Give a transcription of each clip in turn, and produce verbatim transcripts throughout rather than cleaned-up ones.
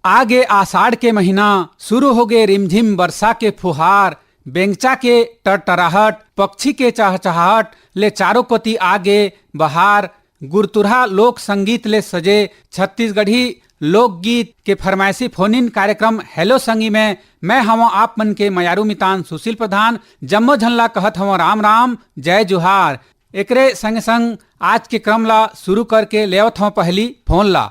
आगे आषाढ़ के महीना, शुरू होगे रिमझिम बरसा के फुहार, बेंगचा के टरटराहट, पक्षी के चहचहाहट ले चारों कोती आगे बहार। गुरतुरहा लोक संगीत ले सजे छत्तीसगढ़ी लोकगीत के फरमाइशी फोन इन कार्यक्रम हेलो संगी में मैं हवं आप मन के मयारू मितान सुशील प्रधान। जम्मो झन ला कहत हवं राम राम, जय जोहार। एकरे संगे संग आज के क्रम ला शुरू करके लेवत हवं पहली फोन ला।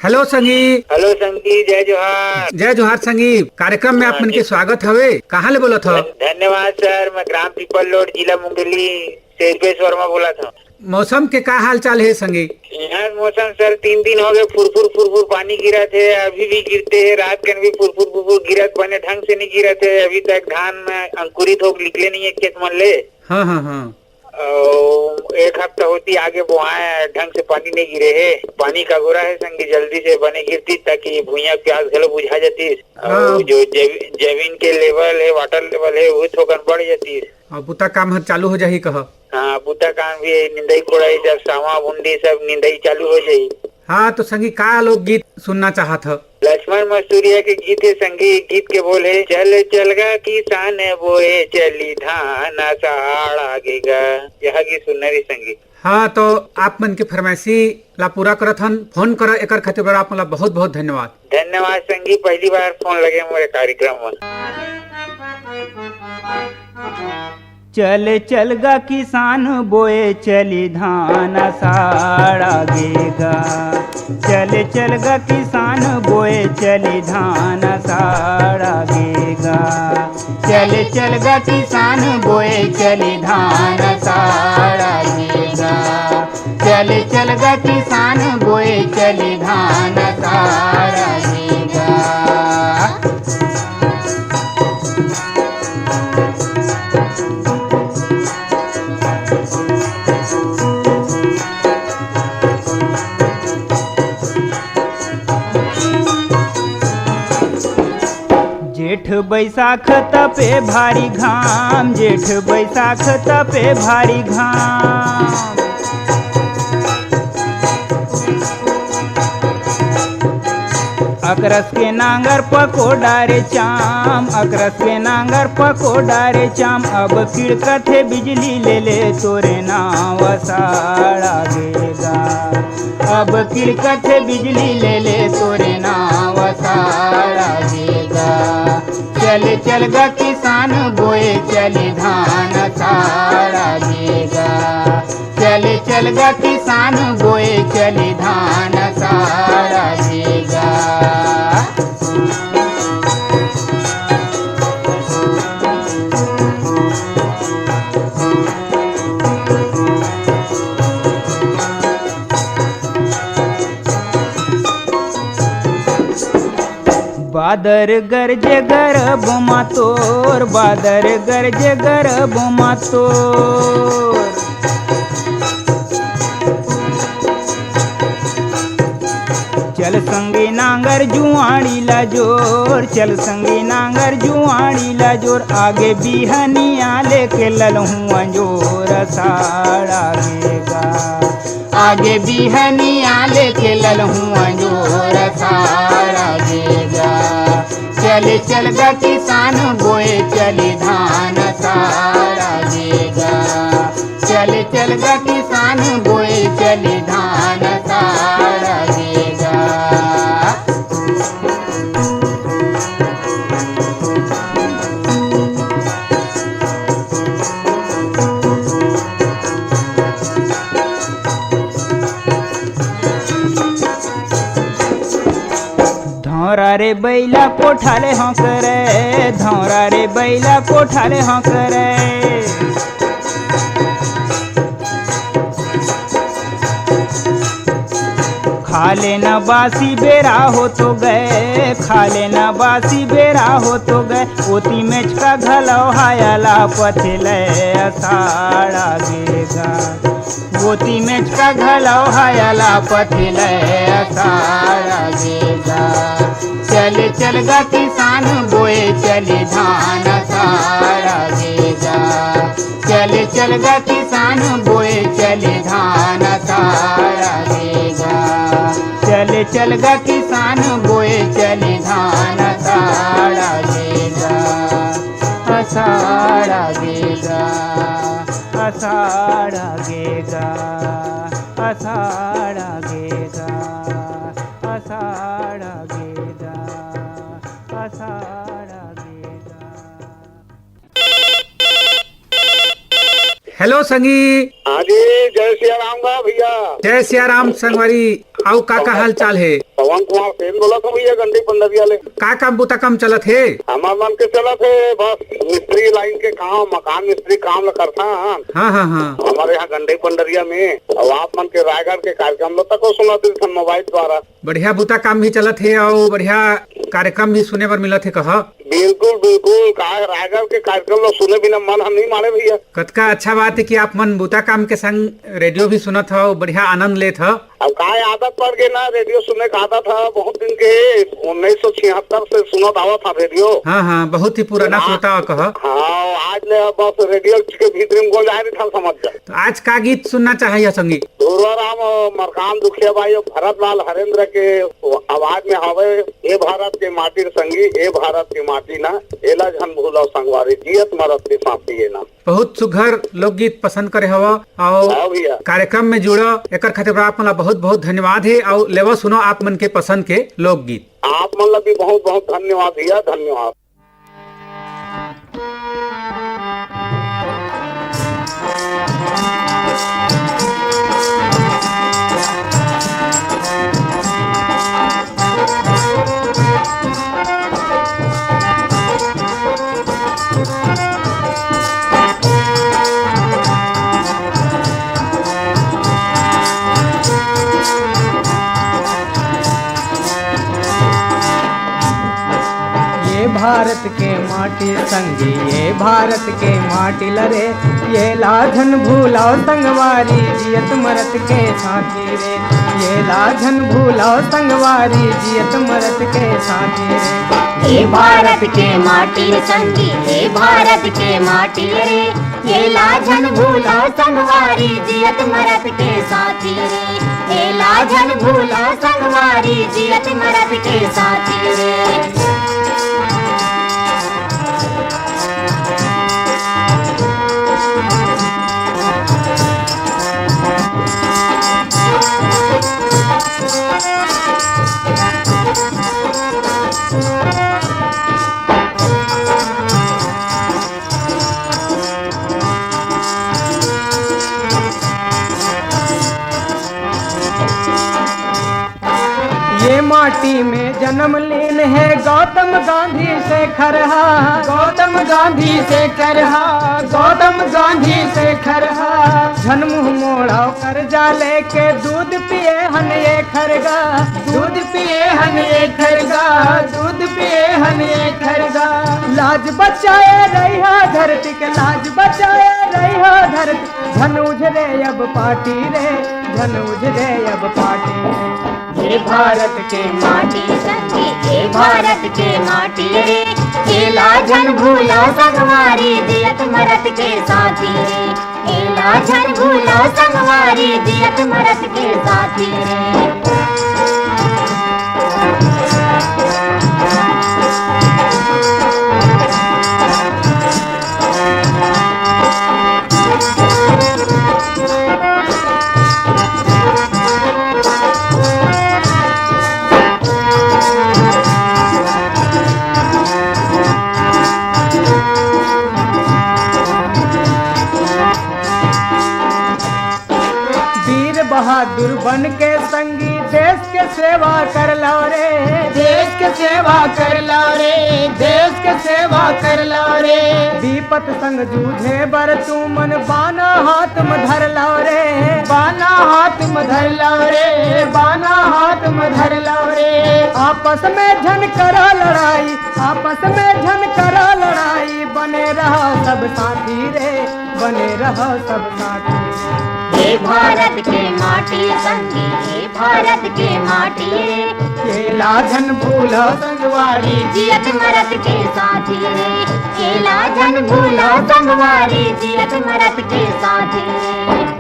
हेलो संगी। हेलो संगी, जय जोहार। जय जोहार संगी, कार्यक्रम में आप मन के स्वागत हवे। कहाँ ले बोलत हो? धन्यवाद सर, मैं ग्राम पीपल लोड, जिला मुंगेली से एस बी वर्मा बोलत हूँ। मौसम के का हाल चाल हे संगी? यहाँ मौसम सर तीन दिन हो गए, फुरफुर फुरफुर पानी गिरत हे, अभी भी गिरते हे, रात कन भी फुरफुर फुरफुर गिरत, बने ढंग से नहीं गिरत हे। अभी तक धान में अंकुरित होके निकले नहीं है खेत मन ले। हाँ, हाँ, हाँ। अउ एक हफ्ता होती आगे बोआए, ढंग से पानी नहीं गिरे हे। पानी का गोरा है संगी, जल्दी से बने गिरती ताकि भुइयां प्यास घलो बुझा जातीस। हाँ। अउ जो जमी-, जमीन के लेवल है, वाटर लेवल है, वो थोकन बढ़ जातीस। अब बुता काम हर चालू हो जाही कह। हाँ, बुता काम भी है, निंदाई कोड़ाई, जब सावा भुंडी सब निंदाई चालू हो जाही। हाँ, तो संगी का लोकगीत सुनना चाहत ह? लक्ष्मण मस्तूरिया के गीत हे संगी, गीत के बोल हे, "चल चल गा किसान बोए चली धान, आषाढ़ आगे गा।" यह गीत सुनना रही संगी। हाँ, तो आप मन के फरमाइशी ला पूरा करत हन, फोन कर एकर खातिर बर आप मन ला बहुत बहुत धन्यवाद। धन्यवाद संगी, पहली बार फोन लगे मोरे कार्यक्रम में। चल चल गा किसान बोए चली धान आषाढ़ आगे गा। चल चल गा किसान बोए चली धान आषाढ़ आगे गा। चल चल गा किसान बोए चली धान आषाढ़ आगे गा। चल चल गा किसान बोए चली धान आषाढ़ आगे गा। जेठ बैसाख तपे भारी घाम, जेठ बैसाख तपे भारी घाम। अकरस के नांगर पको डारे चाम, अकरस के नांगर पको डारे चाम। अब किड़कत हे बिजली ले ले तोरे नाव आषाढ़ आगे गा। अब किड़कत हे बिजली ले ले तोरे नाव आषाढ़ आगे गा। चल चल गा किसान बोए चली धान आषाढ़ आगे गा। चल चल गा किसान बोए चली धान आषाढ़ आगे गा। बादर गरजे गरब मा तोर, बादर गरजे गरब मा तोर। चल संगी नांगर जुआड़ी ला जोर, चल संगी नांगर जुआड़ी ला जोर। आगे बिहनिया लेके ललहूँ अंजोर आषाढ़ आगे गा। आगे बिहनिया लेके ललहूँ अंजोर आषाढ़ आगे गा। चल चल गा किसान बोए चली धान आषाढ़ आगे गा। चल चल गा किसान बोए चली धान आषाढ़ आगे गा। धौरा रे बैला कोठा ले हौंक रे, धौरा रे बैला कोठा ले हौंक रे। खा लेना बासी बेरा हो तो गए, खा लेना बासी बेरा हो तो गए। ओती मेचका घलौ हायला पथिले आषाढ़ आगे गा। ओती मेचका घलौ हायला पथिले आषाढ़ आगे गा। चल चल गा किसान बोए चली धान आषाढ़ आगे गा। चल चल गा किसान बोए चली धान आषाढ़ आगे गा। चल चल गा किसान बोए चली धान, अषाढ़ गे गा, अषाढ़ गे गा, अषाढ़ गे गा, अषाढ़ गे गा, अषाढ़ गे गा, अषाढ़ गे गा। हेलो संगी। हाँ जी, जय सिया राम गा भैया। जय सिया राम संगवारी। अउ का का हाल चाल हे? पवन कुमार सेन बोलत हँव भैया, गंडई पंडरिया ले। का काम बुता काम चलत हे? हमर मन के चलत हे बस मिस्त्री लाइन के काम, मकान मिस्त्री काम ल करथन। हाँ, हाँ, हाँ। हमर यहाँ गंडई पंडरिया में, अउ आप मन के रायगढ़ के कार्यक्रम ल तको सुनत रहिथन मोबाइल द्वारा। बढ़िया बुता काम भी चलत हे अउ बढ़िया कार्यक्रम भी सुने बर मिलत हे कह। बिल्कुल, बिल्कुल। का रायगढ़ के कार्यक्रम ल सुने बिना मन ह नइ माने भैया। कतका अच्छा बात हे कि आप मन बुता काम के संग रेडियो भी सुनत हव, बढ़िया आनंद लेत हव। अब का आदत पड़ गे ना रेडियो सुने के आदत ह बहुत दिन के, उन्नीस सौ छिहत्तर से सुनत आवत ह रेडियो। हाँ, हाँ, बहुत ही पुराना हाँ। श्रोता कह। हाँ, आज ले बस रेडियो के भीतरी में गोल जाए रहिथन समझ जा। तो आज का गीत सुनना चाहय संगी? धुरवा राम अउ मरकाम दुखिया बाई अउ भरत लाल हरेंद्र के आवाज में हवे, ए भारत के माटी रे संगी, ए भारत के माटी ना, एला झन भूलव संगवारी, जियत मरत के साथी ए ना। बहुत सुघर लोकगीत पसंद करे हव अउ हाँ भैया। कार्यक्रम में जुड़व, एकर खातिर आप मन ला बहुत बहुत धन्यवाद हे। अउ लेवा सुनो आप मन के पसंद के लोकगीत। आप मन ला भी बहुत बहुत धन्यवाद भैया, धन्यवाद। ये भारत के माटी संगी, ये भारत के माटी ल रे, ये ला झन भूलव संगवारी, जियत मरत के साथी रे, ये ला झन भूलव संगवारी, जियत मरत के साथी रे। ये भारत के माटी रे संगी, ये भारत के माटी रे, ये ला झन भूलव संगवारी, जियत मरत के साथी रे। ये ला झन भूलव संगवारी, जियत मरत के साथी रे। ये माटी में जन्म लीन हे गौतम गांधी शेखर हा, गौतम गांधी शेखर हा, गौतम गांधी शेखर हा। झन मुंह मोड़ा करजा लेके दूध पिए हन ये खरगा, दूध पिए हन ये खरगा, दूध पिए हन ये खरगा। लाज बचाए रहिहा धरती के, लाज बचाए रहिहा धरती। झन उझरे अब पाटी रे, झन उझरे अब पाटी रे। ये भारत के माटी संगी, ये भारत के माटी रे। ये ला झन भूलव संगवारी, जियत मरत के साथी रे। ये ला झन भूलव संगवारी, जियत मरत के साथी रे। वीर बहादुर बन के संगी देश के सेवा कर लव रे, देश के सेवा कर लव रे, देश के सेवा कर लव रे। विपत संग जूझे बर तुमन बाना हाथ म धर लव रे, बाना हाथ म धर लव रे, बाना हाथ म धर लव रे। आपस में झन करा लड़ाई, आपस में झन करा लड़ाई, बने रहा सब साथी रे, बने रहा सब साथी। हे भारत के माटी संगी, हे भारत के माटी रे। ये ला झन भूलव संगवारी, जियत मरत के साथी रे। ये ला झन भूलव संगवारी, जियत मरत के साथी रे।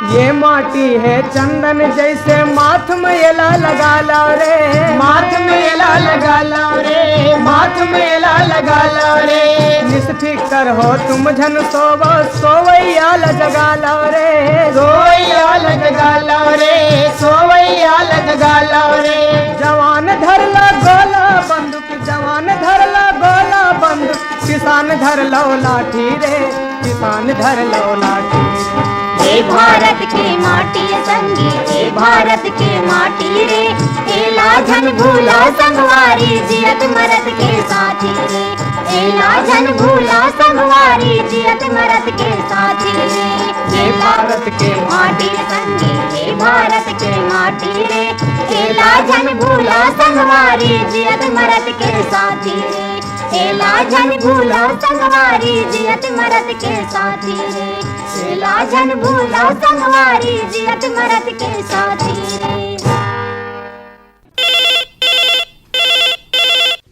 ये माटी हे चंदन जैसे, माथ में एला लगा लो रे, माथ में एला लगा लो रे, माथ में एला लगा लो रे। निष्फिकर हो तुम झन सोवो, सोवैया ल जगा लो रे, सोवैया ल जगा लो रे, सोवैया ल जगा लो रे। जवान धर ला गोला बंदूक, जवान धर ला गोला बंदूक, किसान धर लो लाठी रे, किसान धर लो लाठी। हे भारत के माटी संगी, हे भारत के माटी रे, एला झन भूलो संगवारी, जियत मरत के साथी रे। एला झन भूलो संगवारी, जियत मरत के साथी रे। हे भारत के माटी संगी, हे भारत के माटी रे, एला झन भूलो संगवारी, जियत मरत के साथी रे। एला झन भूलो संगवारी, जियत मरत के साथी रे। एला झन भूलो संगवारी, जियत मरत के साथी रे।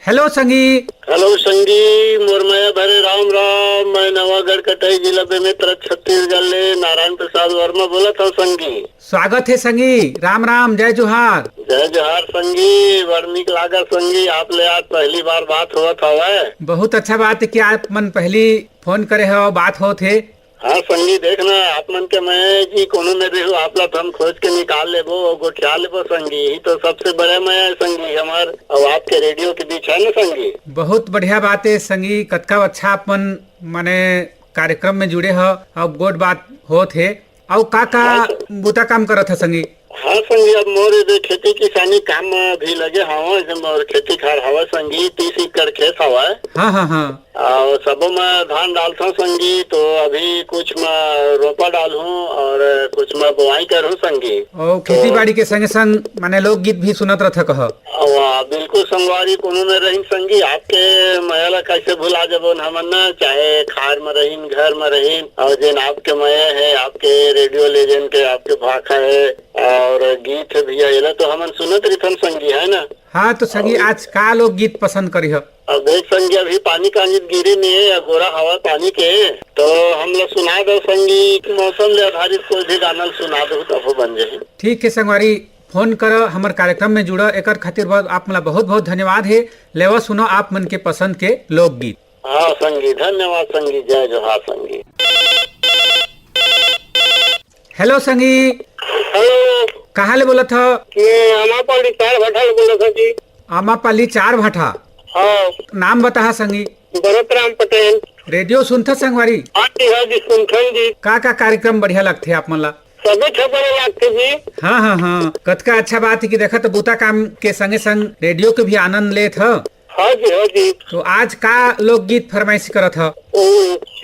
हेलो संगी। हेलो संगी, मोर मया भरे राम राम। मैं नवागढ़ कटाई, जिला बेमेतरा, छत्तीसगढ़ ले नारायण प्रसाद वर्मा बोलत हूँ संगी। स्वागत हे संगी, राम राम, जय जोहार। जय जोहार संगी, बड़ नीक लागत संगी, आप ले आज पहली बार बात होवत हवय। बहुत अच्छा बात हे कि आप मन पहली फोन करे हव, बात होत हे। हाँ संगी, देख ना, आप मन के मया जी कोनो में रहू, आप ला तो हम खोज के निकाल लेबो अउ गोठिया लेबो संगी, यही तो सबसे बड़े मया हे संगी हमर अउ आपके रेडियो के बीच, है ना संगी? बहुत बढ़िया बात हे संगी, कतका अच्छा आप मन माने कार्यक्रम में जुड़े हव, अब गोठ बात होत हे। अउ का का हाँ, सर। बुता काम करत ह संगी? हाँ संगी, अब मोर एदे खेती किसानी काम म भी लगे हवं, एदे मोर खेती खार हवय संगी, तीस एकड़ खेत हवय। हाँ, हाँ, हाँ। अउ सबो म धान डालथंव संगी, तो अभी कुछ म रोपा डालहूँ अउ कुछ म बोआई करहूँ संगी। अउ तो खेती बाड़ी के संगे संग माने लोकगीत भी सुनत रथव कह? वाह, बिल्कुल संगवारी, कोनो में रहिन संगी, आपके मया ला कैसे भुला जबो हमन ना, चाहे खार में रहिन, घर में रहिन, अउ जेन आपके मया हे, आपके रेडियो लेजेंड के, आपके भाखा हे, अउ गीत हे भैया, एला तो हमन सुनत रहिथन संगी, है ना? हाँ, तो संगी, अउ आज का लोकगीत पसंद करिह? अब देख संगी, अभी पानी कांजित गिरे ने, अगोरा हवा पानी के, तो हमला सुना दो संगी, मौसम ले आधारित कोई भी गाना सुना दो, तब बन जाही। ठीक है संगवारी, फोन कर, हमर कार्यक्रम में जुड़, एकर खातिर बर आप मन ला बहुत बहुत धन्यवाद हे। लेवा सुनो आप मन के पसंद के लोकगीत। हाँ संगी, धन्यवाद संगी, जय जोहार संगी। हेलो संगी। हेलो। कहाँ ले बोलत हो? मैं आमापाली चार भाठा ले बोलत हूँ जी। आमापाली चार भाठा। हाँ। नाम बताहा संगी। भरत राम पटेल। रेडियो सुनथस संगवारी? हाँ जी, हाँ जी, सुनथन जी। का का कार्यक्रम बढ़िया लगथे आप मन ला? सबे खबर लागथे जी। हाँ, हाँ, हाँ, कतका अच्छा बात हे कि देखा तो बूता काम के संगे संग रेडियो के भी आनंद लेत ह। हाँ जी, हाँ जी। तो आज का लोकगीत फरमाइशी करत ह? ओ,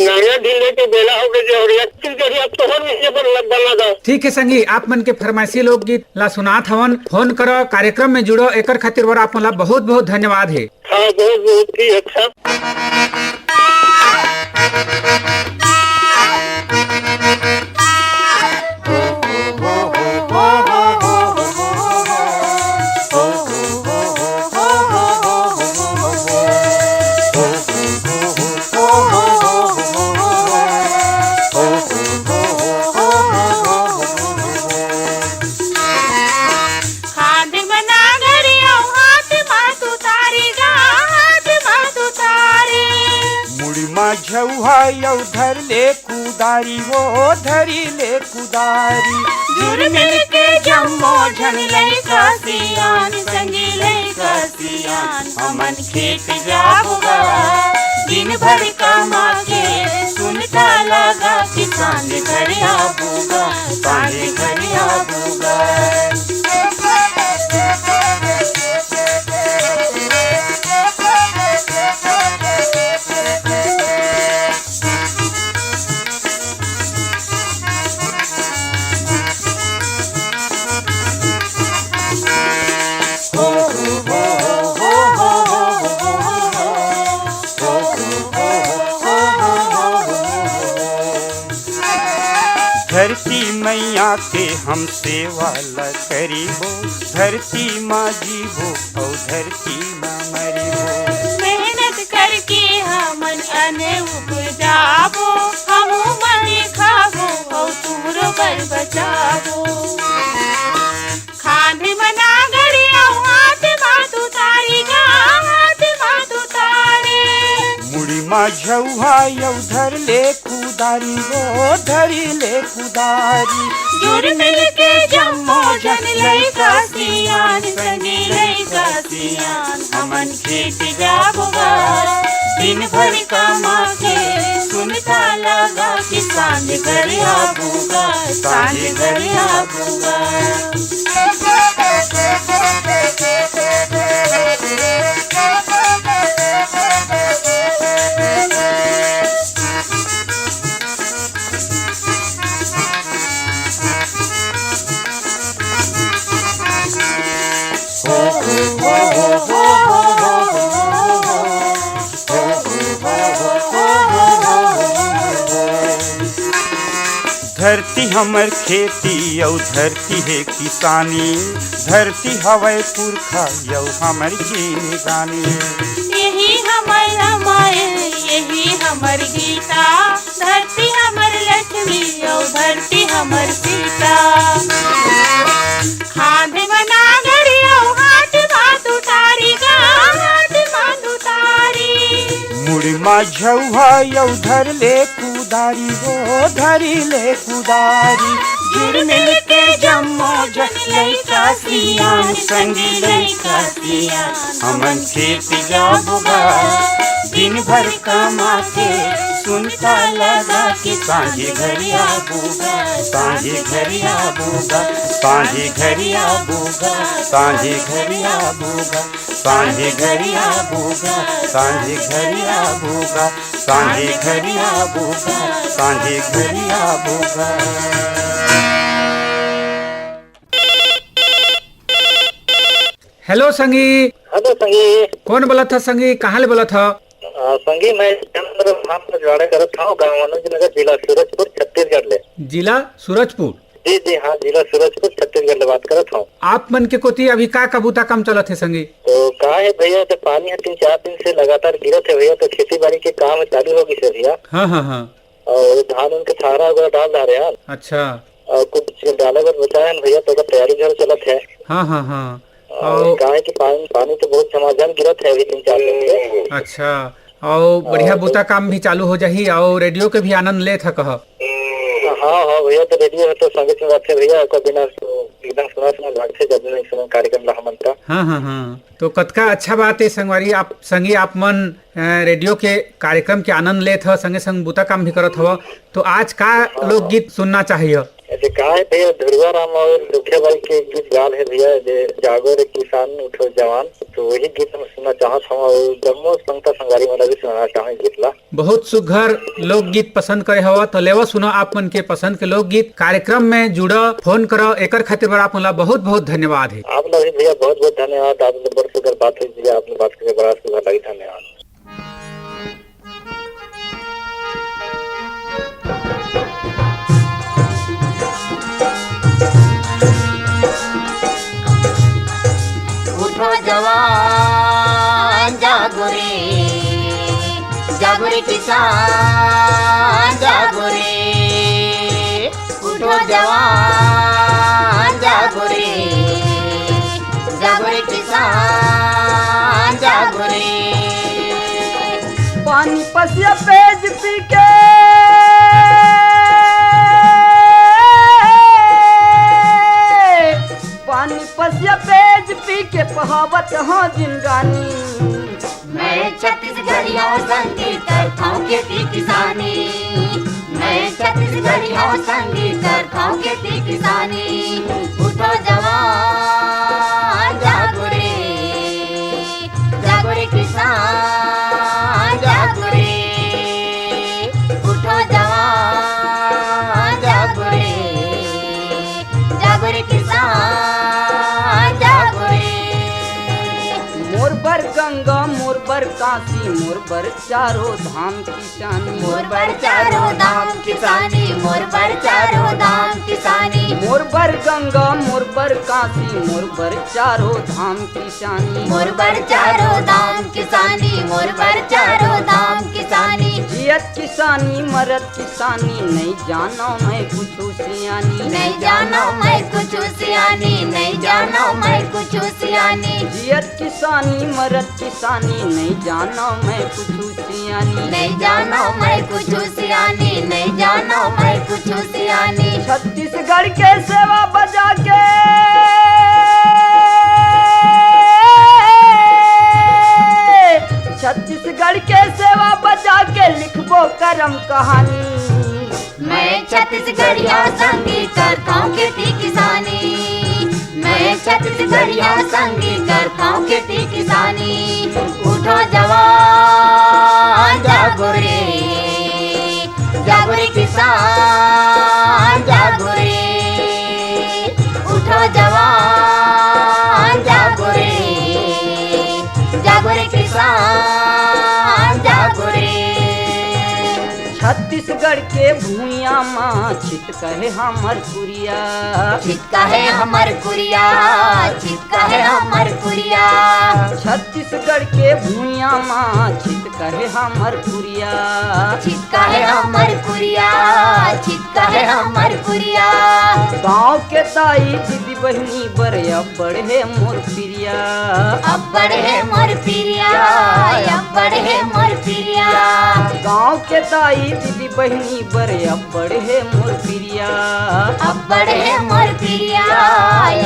नैना ढीले के बेला हो गए जी, अउ एक चीज कही, अब तोहर विषय पर लग बना दो। ठीक है संगी, आप मन के फरमाइशी लोकगीत ला सुनात हवन। फोन करो, कार्यक्रम में जुड़ो, एकर खातिर बर आप मन ला बहुत बहुत धन्यवाद हे। हाँ, बहुत बहुत ही अच्छा। खांध म नांगर अउ हाथ म तुतारी गा, हाथ म तुतारी। मुड़ी म झउहा अउ धर ले कुदारी, वो धरी ले कुदारी। जुर मिल के जम्मो झन लइका सियान, संगी लइका सियान, हमन खेत जाबो गा। दिन भर कमा के सुनता लगा कि सांझ घर आबो गा, सांझ घर आबो गा। धरती मैया के हम सेवा ल करिबो, धरती मा जीबो अउ धरती मा मरिबो। मेहनत करके हमन अन्न उपजाबो, हमू मन खाबो अउ तुमरो बचाबो। खांधे म नांगर अउ हाथ म तुतारी गा, हाथ म तुतारी। मुड़ी म झउहा अउ धर ले कुदारी हो, धरी ले कुदारी। जुर मिल के जम्मो झन लइका सियान, संगी लइका सियान, हमन खेत जाबो गा। दिन भर कमा के सुनता लगा कि सांझ घर आबो गा, सांझ घर आबो गा। धरती हमर खेती अउ धरती हे किसानी, धरती हवय पुरखा अउ हमर जिनगानी। यही हमर रामायण, यही हमर गीता, धरती हमर लक्ष्मी अउ धरती हमर सीता। खांधे म नांगर अउ हाथ म तुतारी गा, हाथ म तुतारी। मुड़ी म झउहा अउ धर ले कुदारी हो, धरी ले कुदारी। जुड़ मिल के जम्मो झन लइका सियान, संगी लइका सियान, हमन खेत जाबो गा। दिन भर कमा के सुनता लगा कि सांझे घर आबो गा, सांझे घर आबो गा, सांझे घर आबो गा, सांझे घर आबो गा, सांझे घर आबो गा, सांझे घर आबो गा, सांझे घर आबो गा, सांझे घर आबो गा। हेलो संगी। हेलो संगी। कौन बोलत ह संगी, कहाँ ले बोलत ह? अ, संगी, मैं चंद्र भान रजवाड़े करत हँव, गाँव मनोज नगर, जिला सूरजपुर, छत्तीसगढ़ ले। जिला सूरजपुर। जी, जी, हाँ, जिला सूरजपुर, छत्तीसगढ़ ले बात करत हँव। आप मन के कोती अभी का का बूता काम चलत हे संगी? तो का हे भैया, तो पानी ह तीन चार दिन से लगातार गिरत हे भैया, तो खेती बाड़ी के काम चालू हो गिस हे भैया। हाँ, हाँ, हाँ। अउ धान उन के थरहा वगैरह डाल डारे हन। अच्छा। अउ कुछ डाले बर बचाए हन भैया, तो ओकर तैयारी घर चलत हे। हाँ, हाँ, हाँ। अउ अउ काहे कि पानी, पानी तो बहुत झमाझम गिरत हे अभी तीन चार दिन से। अच्छा, अउ बढ़िया अउ बूता काम भी चालू हो जाही, अउ रेडियो के भी आनंद लेत ह कह। हाँ, हाँ भैया, तो रेडियो ह तो संगे संग रथे भैया, ओकर बिना तो एकदम सुना सुना लागथे जब भी सुनन कार्यक्रम ला हमन का। हाँ, हाँ, हाँ। तो कतका अच्छा बात हे संगवारी, आप संगी आप मन, अ, रेडियो के कार्यक्रम के आनंद लेत ह, संगे संग बूता काम भी करत हव। तो आज का हाँ, हाँ। लोकगीत सुनना चाहिए? ऐसे का हे भैया, ध्रुवा राम अउ दुखिया बाई के गीत गाल हे भैया, जे जागो रे किसान उठो जवान, तो वही गीत हम सुनना चाहत हँव अउ जम्मो संगता संगवारी मन ला भी सुनाना चाहूँ गीत ला। बहुत सुघर लोकगीत पसंद करे हव, तो लेवा सुनो आप मन के पसंद के लोकगीत। कार्यक्रम में जुड़ा, फोन करो, एकर खातिर बर आप मन ला बहुत बहुत धन्यवाद हे। आप ला भी भैया बहुत बहुत धन्यवाद, आप लोग बड़ सुघर बात हुई भैया, आप लोग बात करके बड़ा सुघर लगी, धन्यवाद। उठो जवान जागो रे, जागो रे किसान जागो रे। उठो जवान जागो रे, जागो रे किसान जागो रे। पानी पसिया पेज पी के, पानी पसिया पेज पी के पहावत हाँ जिनगानी। मैं छत्तीसगढ़िया संगी करथौं खेती किसानी, मैं छत्तीसगढ़िया संगी करथौं खेती किसानी। उठो जवान जागो रे, जागो रे किसान जागो रे। उठो जवान जागो रे, जागो रे किसान जागो रे। मोर बर गंगा, मोर बर काशी, मोर बर चारों धाम किसानी, मोर बर चारों धाम किसानी, मोर बर चारों धाम किसानी। मोर बर गंगा, मोर बर काशी, मोर बर चारों धाम किसानी। मोर बर चारों धाम किसानी, मोर बर चारों धाम किसानी। जियत किसानी, मरत किसानी, नइ जानव मैं कुछु सियानी। नइ जानव मैं कुछु सियानी, नइ जानव मैं कुछु सियानी। जियत किसानी, मरत किसानी, नइ जानव मैं कुछु सियानी। नइ जानव मैं कुछु सियानी, नइ जानव मैं कुछु सियानी। छत्तीसगढ़ के सेवा बजा के, छत्तीसगढ़ के सेवा बजा के लिखबो करम कहानी। मैं छत्तीसगढ़िया संगी करथौं खेती किसानी। मैं छत्तीसगढ़िया संगी करथौं खेती किसानी। उठो जवान जागो रे, जागो रे किसान जागो रे। उठो जवान जागो रे, जागो रे किसान जागो रे। छत्तीसगढ़ के भुइयां मा छिटका हे हमर कुरिया। छिटका हे हमर कुरिया, छिटका हे हमर कुरिया। छत्तीसगढ़ के भुइयां मा छिटका हे हमर कुरिया। छिटका हे हमर कुरिया, छिटका हे हमर कुरिया। गांव के दाई दीदी बहिनी बर अब्बड़ हे मोर पिरिया। अब्बड़ हे मोर पिरिया, अब्बड़ हे मोर पिरिया। गांव के दाई दीदी बहिनी बर अब्बड़ हे मोर पिरिया। अब्बड़ हे मोर पिरिया,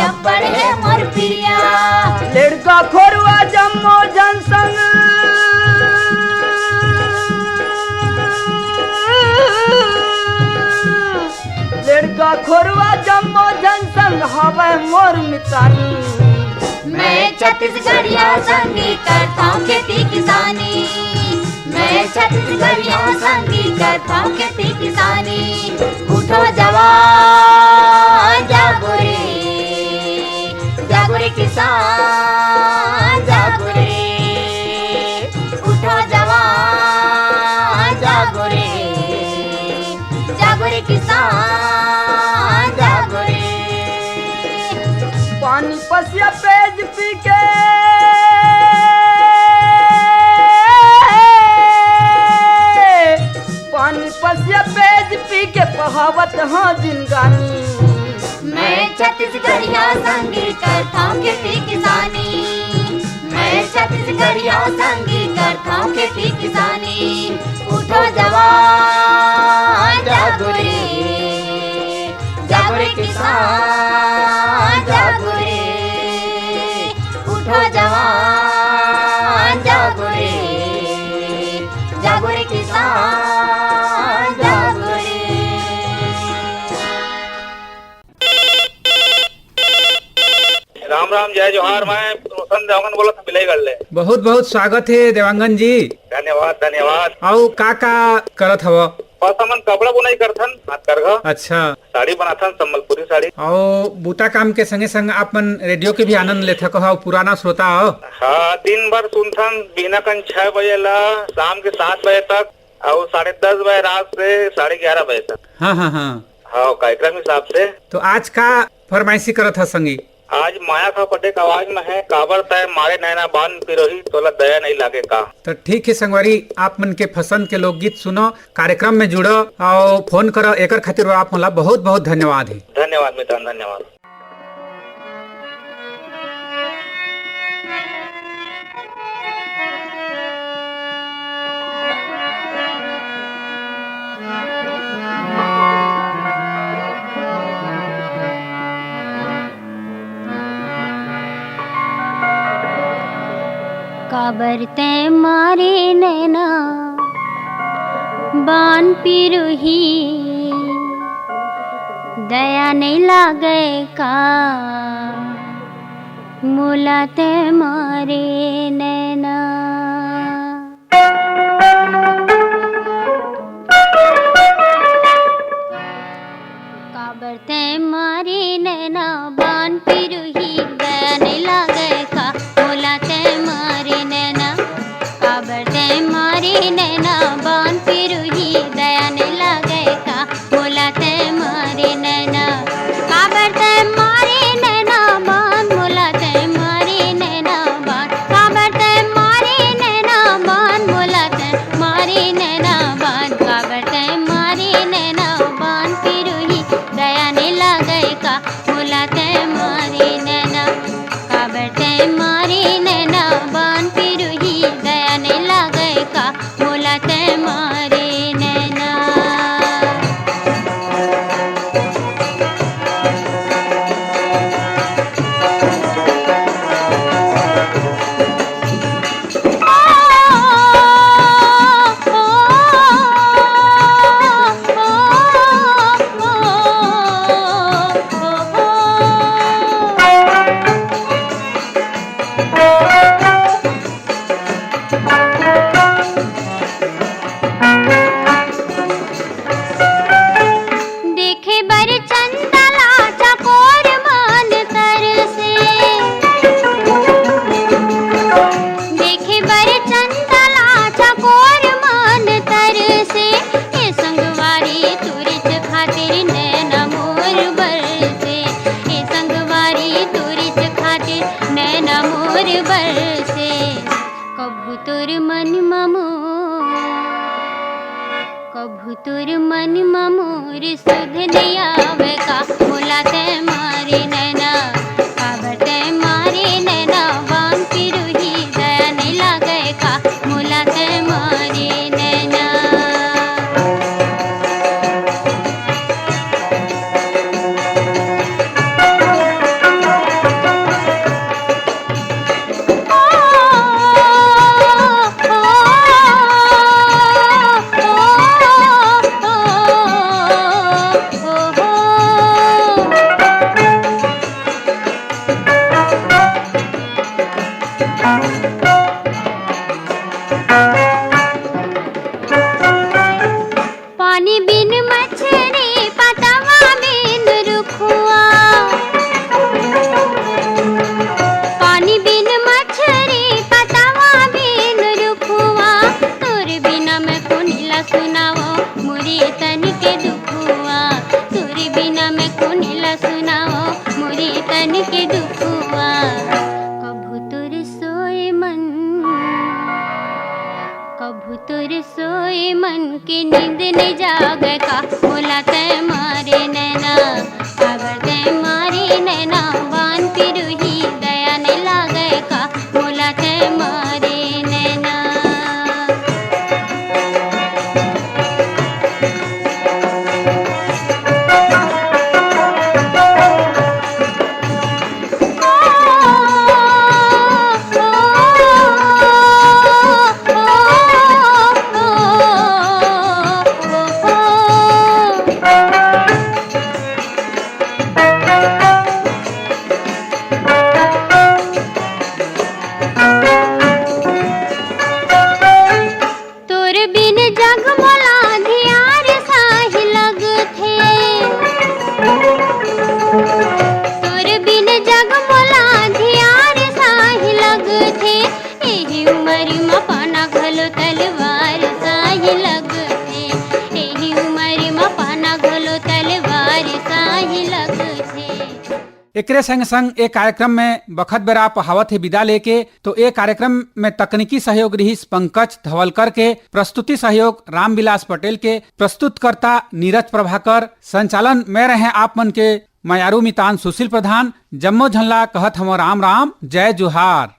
अब्बड़ हे मोर पिरिया। लेड़का खोरवा जम्मो जन संग, लेड़का खोरवा जम्मो जन संग हवय मोर मितानी। मैं छत्तीसगढ़िया संगी करथौं खेती किसानी। मैं छत्तीसगढ़िया संगी करथौं खेती किसानी। उठो जवान जागो रे, जागो रे किसान जागो रे। उठो जवान जागो रे, जागो रे किसान जागो रे। पानी पसिया पेज पी के, पानी पसिया पेज पी के बहावत हाँ जिनगानी। मैं छत्तीसगढ़िया संगी करथौं खेती किसानी। मैं छत्तीसगढ़िया संगी करथौं खेती किसानी। उठो जवान जागो रे, जागो रे किसान जागो रे। उठो जवान जागो रे, जागो रे किसान जागो रे। राम राम, जय जोहार। मैं रोशन देवांगन बोलत हँव, बिलाईगढ़ ले। बहुत बहुत स्वागत हे देवांगन जी। धन्यवाद, धन्यवाद। अउ का का करत हव? बस हमन कपड़ा बुनाई करथन, हाथ करघा। अच्छा। साड़ी बनाथन, संबलपुरी साड़ी। अउ बूता काम के संगे संग आप मन रेडियो के भी आनंद लेथव, कहो पुराना श्रोता हो। हाँ, दिन भर सुनथन, बिहना कन छह बजे ला शाम के सात बजे तक, अउ साढ़े दस बजे रात से साढ़े ग्यारह बजे तक। हाँ, हाँ, हाँ। हाँ, कार्यक्रम हिसाब से। तो आज का फरमाइशी करत ह संगी? आज माया खा पटे के आवाज में है, काबर तय मारे नैना बान पिरोही, तोला दया नहीं लागे का। तो ठीक है संगवारी, आप मन के पसंद के लोकगीत सुनो, कार्यक्रम में जुड़ो और फोन करो, एकर खातिर आप मोला बहुत बहुत धन्यवाद है। धन्यवाद मितान, धन्यवाद। काबर तैं मारे नैना बान पिरोही, दया नइ लागय का मोला तैं मारे नैना। काबर तैं मारे नैना बान पिरोही, दया नइ लागय का मोला तैं मारे नैना। काबर तैं चंदा ला चकोर मन तरसे, देखे बर चंदा ला चकोर मन तरसे। ए संगवारी तोरिच खातिर नैना मोर बरसे, ए संगवारी तोरिच खातिर नैना मोर बरसे। कभू तोर मन म मोर, कभू तोर मन म मोर सुध नइ आवय का, मोला तैं मारे नैना, काबर तैं मारे नैना, बान पिरुही दया नइ लागय का, मोला तैं मारे नैना। पानी बिन मछरी, पतवा बिन रुखवा। पानी बिन मछरी, पतवा बिन रुखवा। तोर बिना मैं कोन ला सुनावं, मोरे तन के दुखवा। तोर बिना मैं कोन ला सुनावं, मोरे तन के दुखवा। कभू तोर सोए मन, कभू तोर सोए मन के नींद नइ जागय का, मोला तैं मारे नैना, काबर तैं मारे नैना, बान पिरुही दया नइ लागय का, मोला तैं मारे नैना। तोर बिन जग मोला अंधियार साही लगथे। तोर बिन जग मोला अंधियार साही लगथे। एही उमर म पाना घलो तलवार साही लगथे। एही उमर म पाना घलो तलवार साही लगथे। एकरे संग संग ए कार्यक्रम में बखत बेरा पहावत हे विदा लेके, तो ए कार्यक्रम में तकनीकी सहयोग रिहिस पंकज धवलकर के, प्रस्तुति सहयोग रामविलास पटेल के, प्रस्तुतकर्ता नीरज प्रभाकर, संचालन में रहे आप मन के मयारू मितान सुशील प्रधान। जम्मो झन ला कहत हवं राम राम, जय जोहार।